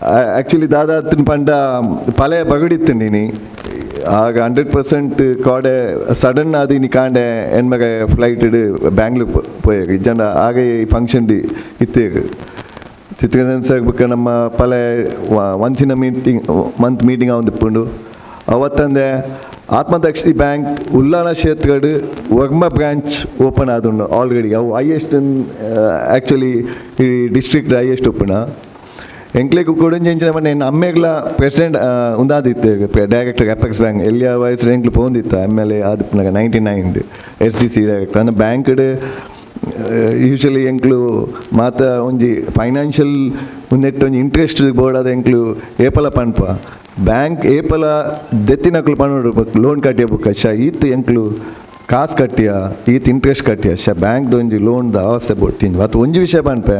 Actually ದಾದಾತಿನ ಪಂಡ ಪಲೆ ಬಗಡಿತ್ತು ಇನಿ. ಆಗ 100% ಕೋಡೆ ಸಡನ್ ಆದ್ ಇನಿ ಕಾಂಡೆ ಎನ್ಮಗ ಫ್ಲೈಟ್ ಬ್ಯಾಂಗ್ಳೂರ್ ಪೋಯೆರ್. ಇಜ್ಜಂಡ ಆಗ ಈ ಫಂಕ್ಷನ್ ಇತ್ತೇಗ್. ಚಿತ್ರರಂಜನ್ ಸರ್ ಬೊಕ್ಕ ನಮ್ಮ ಪಲೆ once in a meeting month meeting ಆವೊಂದಿಪ್ಪುಂಡು. ಅವತ್ತಂದೆ ಆತ್ಮದಕ್ಷಿ ಬ್ಯಾಂಕ್ ಉಳ್ಳಾಲ ಕ್ಷೇತ್ರಡ್ ಒರ್ಂಬ ಬ್ರಾಂಚ್ ಓಪನ್ ಆದುಂಡು ಆಲ್ರೆಡಿ. ಅವು ಹೈಯೆಸ್ಟ್ ಆ್ಯಕ್ಚುಲಿ ಈ ಡಿಸ್ಟ್ರಿಕ್ಟ್ ಹೈಯೆಸ್ಟ್ ಉಪ್ಪುನ. ಎಂಕ್ಲೆಗ್ ಕೊಡೊಂಜಿ ಎಂಚಿನ ಪಂಡ, ಎನ್ನ ಅಮ್ಮೆಗ್ಲ ಪ್ರೆಸಿಡೆಂಟ್ ಉಂದಾದಿತ್ತೆ, ಡೈರೆಕ್ಟರ್ ಅಪೆಕ್ಸ್ ಬ್ಯಾಂಕ್. ಎಲ್ಲಿಯ ವಯಸ್ಸು ಎಂಕ್ಲು ಪೋಂದಿತ್ತ ಎಮ್ ಎಲ್ ಎ ಆದಿಪ್ಪುನಗ 99 ಎಸ್ ಡಿ ಸಿ ಡೈರೆಕ್ಟರ್. ಅಂದ್ರೆ ಬ್ಯಾಂಕ್ಡ್ ಯೂಶಲಿ ಎಂಕ್ಲು ಮಾತ ಒಂಜಿ ಫೈನಾನ್ಷಿಯಲ್ ನೆಟ್ ಒಂಜಿ ಇಂಟ್ರೆಸ್ಟ್ ಬೋರ್ಡಾದ ಎಂಕ್ಲು ಏಪಲ ಪನ್ಪ, ಬ್ಯಾಂಕ್ ಏಪಲ ದೆತ್ತಿನಕ್ಲು ಪನೋಡು, ಲೋನ್ ಕಟ್ಟಿಯ ಬುಕ್ಕ ಶ ಈತ್ ಎಂಕ್ಲು ಕಾಸು ಕಟ್ಟಿಯ, ಈತ್ ಇಂಟ್ರೆಸ್ಟ್ ಕಟ್ಟಿಯ, ಶ ಬ್ಯಾಂಕ್ದ ಒಂಜಿ ಲೋನ್ದ ಅವಸ್ಥೆ ಬೊಟ್ಟಿಂದು. ಅತ್ತು ಒಂಜಿ ವಿಷಯ ಪನ್ಪೆ,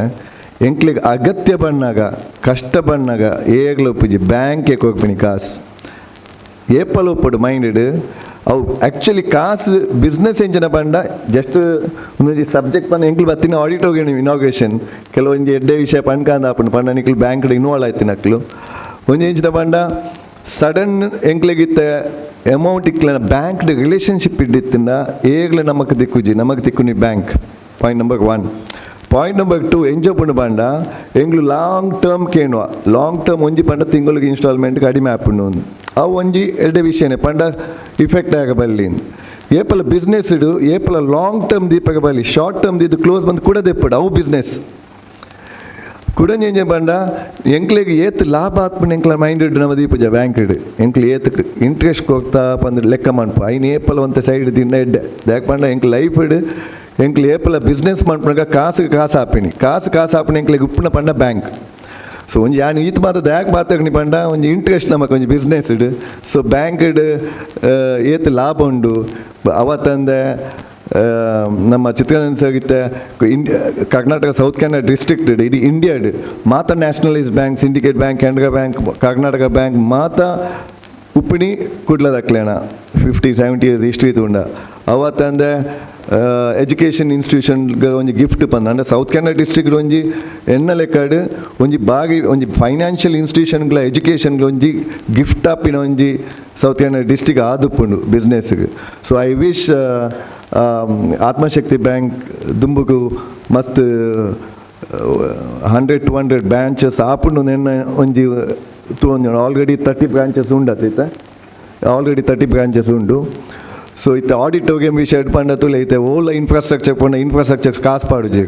ಎಂಕ್ಲಿಗೆ ಅಗತ್ಯ ಬಣ್ಣಾಗ, ಕಷ್ಟ ಬಣ್ಣಾಗ ಏಗ್ಲ ಉಪ್ಪುಜಿ, ಬ್ಯಾಂಕ್ ಕೊರ್ಪಿನಿ ಕಾಸು ಏಪಲ ಉಪ್ಪುಡು ಮೈಂಡ್. ಅವು ಆ್ಯಕ್ಚುಲಿ ಕಾಸು ಬಿಸ್ನೆಸ್ ಎಂಚಿನ ಪಂಡ, ಜಸ್ಟ್ ಒಂದೊಂಜಿ ಸಬ್ಜೆಕ್ಟ್ ಪಂಡ ಎಂಕ್ಲು ಬತ್ತಿನ ಆಡಿಟೋರಿಯಂ ಇನಾಗ್ರೇಷನ್, ಕೆಲವೊಂಜಿ ಎಡ್ಡೆ ವಿಷಯ ಪಣ್ಕಾಂದ ಆಪುಂಡು. ಪಂಡ ನಿಕ್ಲು ಬ್ಯಾಂಕ್ ಇನ್ವಾಲ್ವ್ ಆಯ್ತಿನಕ್ಲು. ಒಂಜಿ ಎಂಚಿನ ಪಂಡ, ಸಡನ್ ಎಂಕ್ಲೆಗಿತ್ತ ಅಮೌಂಟ್ ಇಕ್ಲೆನ ಬ್ಯಾಂಕ್ ರಿಲೇಷನ್ಶಿಪ್ ಇಡ್ಡಿತ್ತಿಂದ ಏಗ್ಲ ನಮಕ್ ದಿಕ್ಕುಜಿ, ನಮಕ್ ತಿಕ್ಕುನಿ bank. Point number one. Point number two, ಎಂಚ ಪಂಡ, ಎಂಕ್ಲು ಲಾಂಗ್ ಟರ್ಮ್ ಕೇಳುವ. ಲಾಂಗ್ ಟರ್ಮ್ ಒಂಜಿ ಪಂಡ ತಿಂಗಳಿಗೆ ಇನ್ಸ್ಟಾಲ್ಮೆಂಟ್ ಕಡಿಮೆ ಆಪುಂಡು. ಅವು ಒಂಜಿ ಎಡ್ಡೆ ವಿಷಯನೇ. ಪಂಡ ಇಫೆಕ್ಟ್ ಆಗ ಬಲ್ಲಿ. ಏಪಲ ಬಿಸ್ನೆಸ್ ಇಡು, ಏಪಲ ಲಾಂಗ್ ಟರ್ಮ್ ದೀಪಗ ಬಲ್ಲಿ. ಶಾರ್ಟ್ ಟರ್ಮ್ ಇದು ಕ್ಲೋಸ್ ಬಂದು ಕೂಡ ದೆಪ್ಪಡು, ಅವು ಬಿಸ್ನೆಸ್ ಕುಡಂಜ ಪಂಡ, ಎಂಕ್ಲೆಗ್ ಏತ್ ಲಾಭ ಆತ್ಮನ ಎಂಕ್ಲ ಮೈಂಡ್ ಇಡು. ನಮ್ಮ ದೀಪಜ ಬ್ಯಾಂಕ್ ಇಡು ಎಂಕ್ಲು ಏತ್ ಇಂಟ್ರೆಸ್ಟ್ ಕೊಡ್ತಾ ಪಂದ್ ಲೆಕ್ಕ ಮನ್ಪ. ಐನ್ ಏಪಲ ಒಂತ ಸೈಡ್ ತಿನ್ನ ಎಡ್ಡೆ. ದಾಕ್ ಪಂಡ ಎಂಕ್ ಲೈಫ್ ಇಡು ಎಂಕ್ಲು ಏಪಲ ಬಿಸ್ನೆಸ್ ಮನ್ಪುನಗ ಕಾಸು ಕಾಸು ಆಪಿನಿ, ಕಾಸು ಕಾಸು ಆಪಿನಿ. ಎಂಕ್ಲೆಗ್ ಉಪ್ಪುನ ಪಂಡ ಬ್ಯಾಂಕ್. ಸೊ ಒಂಜಿ ಯಾನ್ ಈತ್ ಮಾತ ದಾಕ್ ಮಾತಾಡ್ನಿ ಪಂಡ, ಒಂಜಿ ಇಂಟ್ರೆಸ್ಟ್ ನಮಕ್ ಒಂಜಿ ಬಿಸ್ನೆಸ್ ಇಡು. ಸೊ ಬ್ಯಾಂಕ್ ಇಡು ಏತ್ ಲಾಭ ಉಂಡು. ಅವತ್ತಂದೆ ನಮ್ಮ ಚಿತ್ರರಂಜನ್ ಸರ್ ಇತ್ತೆ India, Karnataka south Kannada district ಇಡೀ ಇಂಡಿಯಾಡ್ ಮಾತ nationalise bank, syndicate bank, Canara bank, Karnataka bank ಮಾತ ಉಪ್ಪಿಣಿ ಕುಡ್ಲದಕ್ಲೇನ. 50-70 ಇಯರ್ಸ್ ಹಿಸ್ಟ್ರಿ ತೂಂಡ. ಅವತ್ತಂದೆ ಎಜುಕೇಷನ್ ಇನ್ಸ್ಟಿಟ್ಯೂಷನ್ ಒಂಜಿ ಗಿಫ್ಟ್ ಪಂದ ಅಂದ್ರೆ, ಸೌತ್ ಕನ್ನಡ ಡಿಸ್ಟ್ರಿಕ್ಟ್ ಒಂಜಿ ಎನ್ನ ಲೆಕ್ಕಡ್ ಒಂಜಿ ಬಾಗಿ ಒಂಜಿ ಫೈನಾನ್ಷಿಯಲ್ ಇನ್ಸ್ಟಿಟ್ಯೂಷನ್ಗಳ ಎಜುಕೇಷನ್ಗೆ ಒಂಜಿ ಗಿಫ್ಟ್ ಆಪಿನ ಒಂಜಿ ಸೌತ್ ಕನ್ನಡ ಡಿಸ್ಟ್ರಿಕ್ಟ್ ಆದುಪ್ಪುಂಡು ಬಿಸ್ನೆಸ್ಗೆ. ಸೊ I wish ಆತ್ಮಶಕ್ತಿ ಬ್ಯಾಂಕ್ ದುಂಬುಗು ಮಸ್ತ್ 100 200 ಬ್ರಾಂಚಸ್ ಆಪುಂಡು ನೆನ್ನ ಒಂಜಿ ತೂವೊಂದು. ಆಲ್ರೆಡಿ 30 ಬ್ರಾಂಚಸ್ ಉಂಡು ಅತ್ತಿತ್ತ, ಆಲ್ರೆಡಿ 30 ಬ್ರಾಂಚಸ್ ಉಂಡು. ಸೊ ಇತ್ತೆ ಆಡಿಟೋರಿಯಂ ವಿಷಯ ಪಂಡ ತುಲೆ, ಇತ್ತೆ ಓಲ ಇನ್ಫ್ರಾಸ್ಟ್ರಕ್ಚರ್ ಪಂಡ ಇನ್ಫ್ರಾಸ್ಟ್ರಕ್ಚರ್ ಕಾಸು ಪಾಡುಜಿ.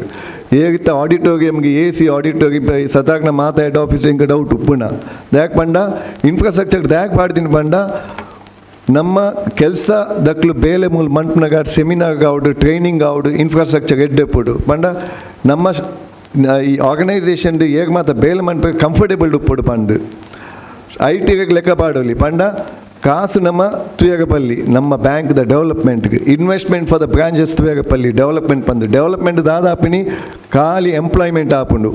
ಏಗಿತ್ತ ಆಡಿಟೋರಿಯಂಗೆ ಎ ಸಿ ಆಡಿಟೋರಿಯಂ ಸದಾಗ್ನ ಮಾತ ಹೆಡ್ ಆಫೀಸ್ ಇಂಕ ಡೌಟ್ ಉಪ್ಪುನ. ದಾಕ್ ಪಂಡ ಇನ್ಫ್ರಾಸ್ಟ್ರಕ್ಚರ್ ದಾಕ್ ಪಾಡ್ದಿನ ಪಂಡ, ನಮ್ಮ ಕೆಲಸ ದಕ್ಲು ಬೇಲೆ ಮೂಲ ಮನ್ಪುನಗ ಸೆಮಿನಾರ್ ಆವಡು, ಟ್ರೈನಿಂಗ್ ಆವಡು, ಇನ್ಫ್ರಾಸ್ಟ್ರಕ್ಚರ್ ಎಡ್ಡೆಪ್ಪುಡು. ಪಂಡ ನಮ್ಮ ಈ ಆರ್ಗನೈಸೇಷನ್ ಏಗ್ ಮಾತ ಬೇಲೆ ಮನ್ಪ ಕಂಫರ್ಟೇಬಲ್ ಉಪ್ಪುಡು ಪಂದು. I T ಲೆಕ್ಕ ಪಾಡೋಲಿ. ಪಂಡ ಕಾಸು ನಮ್ಮ ತುಯಗಪಲ್ಲಿ ನಮ್ಮ ಬ್ಯಾಂಕ್ದ ಡೆವಲಪ್ಮೆಂಟ್ಗೆ, ಇನ್ವೆಸ್ಟ್ಮೆಂಟ್ ಫಾರ್ the branches ತುಯಗಪಲ್ಲಿ ಡೆವಲಪ್ಮೆಂಟ್ ಪಂದು. ಡೆವಲಪ್ಮೆಂಟ್ ದಾದಾಪಿನಿ ಖಾಲಿ ಎಂಪ್ಲಾಯ್ಮೆಂಟ್ ಆಪುಂಡು.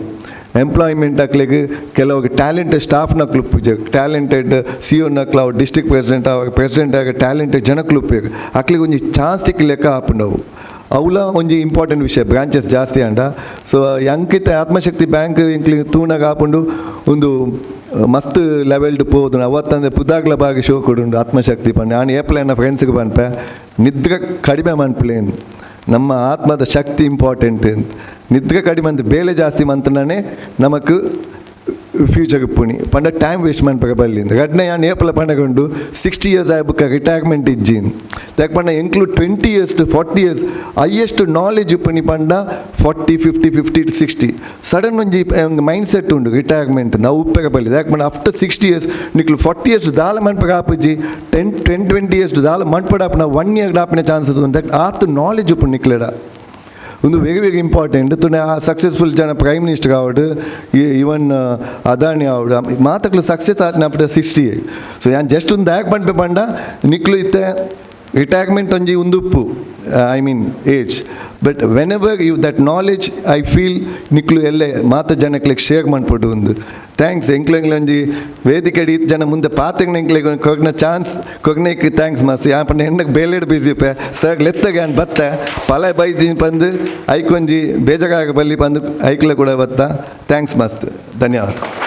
ಎಂಪ್ಲಾಯ್ಮೆಂಟ್ ಅಕ್ಲೆಗ್ ಕೆಲವು ಟ್ಯಾಲೆಂಟೆಡ್ ಸ್ಟಾಫ್ ನಕ್ಲು ಪೂಜೆ, ಟ್ಯಾಲೆಂಟೆಡ್ ಸಿ ಒ ನಕ್ಲು ಅವು, ಡಿಸ್ಟ್ರಿಕ್ಟ್ ಪ್ರೆಸಿಡೆಂಟ್ ಆವಾಗ, ಪ್ರೆಸಿಡೆಂಟ್ ಆಗ ಟ್ಯಾಲೆಂಟೆಡ್ ಜನಕ್ಲು ಉಪಯೋಗ. ಅಕ್ಲೆಗ್ ಒಂಜಿ ಚಾನ್ಸ್ ತಿಕ್ಕಿ ಲೆಕ್ಕ ಆಪುಂಡು ಅವು. ಅವುಲ ಒಂಜಿ ಇಂಪಾರ್ಟೆಂಟ್ ವಿಷಯ ಬ್ರಾಂಚಸ್ ಜಾಸ್ತಿ ಅಂಡ. ಸೊ ಅಂಕಿತ ಆತ್ಮಶಕ್ತಿ ಬ್ಯಾಂಕ್ ಇಂಕ್ಲಿ ತೂನಾಗ ಆಪುಂಡು, ಒಂದು ಮಸ್ತ್ ಲೆವೆಲ್ಡ್ ಪೋದು. ಅವತ್ತಂದ್ರೆ ಪುದಾಗ್ಲ ಬಾಗಿ ಶೋ ಕೊಡುಂಡು ಆತ್ಮಶಕ್ತಿ ಪಂಡ. ನಾನು ಏಪಲ ಎನ್ನ ಫ್ರೆಂಡ್ಸ್ಗೆ ಪನ್ಪೆ, ನಿದ್ರೆ ಕಡಿಮೆ ಮನ್ಪುಲೇನ್, ನಮ್ಮ ಆತ್ಮದ ಶಕ್ತಿ ಇಂಪಾರ್ಟೆಂಟ್. ನಿದ್ರೆ ಕಡಿಮೆ ಅಂತ ಬೇಲೆ ಜಾಸ್ತಿ ಮಂತನೇ ನಮಕ್ ಫ್ಯೂಚರ್ ಪುಣಿ. ಪಂಡ ಟೈಮ್ ವೇಸ್ಟ್ ಮನ್ಪಗ ಬಲ್ಲಿ. ರಡ್ನೆ ಯಾನ್ ಏಪಲ ಪಂಡಗೊಂಡು, 60 ಇಯರ್ಸ್ ಆಯ್ಬುಕ್ಕ ರಿಟೈರ್ಮೆಂಟ್ ಇಜ್ಜಿನ್. ಯಾಕೆ ಪಂಡ ಎಂಕ್ಲು 20 years to 40 years highest knowledge ಉಪ್ಪುನಿ. ಪಂಡ 40, 50, 50 to 60 sudden ಒಂಜಿ ಮೈಂಡ್ ಸೆಟ್ ಉಂಡು ರಿಟೈರ್ಮೆಂಟ್ ನಾವು ಉಪ್ಪೆಗ ಬಲ್ಲಿ. ಯಾಕೆ ಪಂಡ ಆಫ್ಟರ್ 60 ಇಯರ್ಸ್ ನಿಕ್ಲು 40 ಇಯರ್ಸ್ ದಾಲ ಮನ್ಪಗ ಆಪುಜಿ. 10 10 20 ಇಯರ್ಸ್ ದಾಲ ಮನ್ಪಡ ಆಪುನ, ಒನ್ ಇಯರ್ ಆಪಿನ ಚಾನ್ಸ್ ಉಂಡು. ಆತು ನಾಲೆಜ್ ಉಪ್ಪು ನಿಕ್ಲೆಡ. ಒಂದು ವೆರಿ ವೆರಿ ಇಂಪಾರ್ಟೆಂಟ್. ತುನೆ ಸಕ್ಸಸ್ಫುಲ್ ಜನ ಪ್ರೈಮ್ ಮಿನಿಸ್ಟರ್ ಆವಡ್, ಈವನ್ ಅದಾನಿ ಆವಡ್, ಮಾತಕ್ಲು ಸಕ್ಸಸ್ ಆತ್ನ ಆಫ್ಟರ್ 60. ಸೊ ಯಾನ್ ಜಸ್ಟ್ ಒಂದು ದಾಕ್ ಪಂಪೆ ಪಂಡ, ನಿಕ್ಲು ಇತ್ತೆ ರಿಟೈರ್ಮೆಂಟ್ ಒಂಜಿ ಉಂದುಪ್ಪು, I mean age, but whenever you that knowledge, I feel ನಿಕ್ಲು ಎಲ್ಲೆ ಮಾತ ಜನಕ್ಲೆಗ್ ಶೇರ್ ಮನ್ಪೊಡು ಒಂದು. Thanks. ಎಂಕ್ಲೆಂಗ್ಲ ಒಂಜಿ ವೇದಿಕೆ ಜನ ಮುಂದೆ ಪಾತೆಂಗ್ ಎಂಕ್ಲೆಗ್ ಕೊಗ್ನ ಚಾನ್ಸ್ ಕೊಗ್ನೇಕ್ thanks ಮಸ್ತ್. ಯಾನ್ ಪಂಡ ಎಣ್ಣಗೆ ಬೇಲೆಡ್ ಬಿಸಿ ಉಪ್ಪೆ ಸರ್, ಲೆತ್ತಗೆ ಯಾನ್ ಬತ್ತೆ. ಪಲ ಬೈದಿ ಪಂದು ಐಕೊಂಜಿ ಬೇಜಾರಾಗ ಬಲ್ಲಿ ಪಂದು ಐಕ್ಲೆ ಕೂಡ ಬತ್ತ. Thanks ಮಸ್ತ್, ಧನ್ಯವಾದ.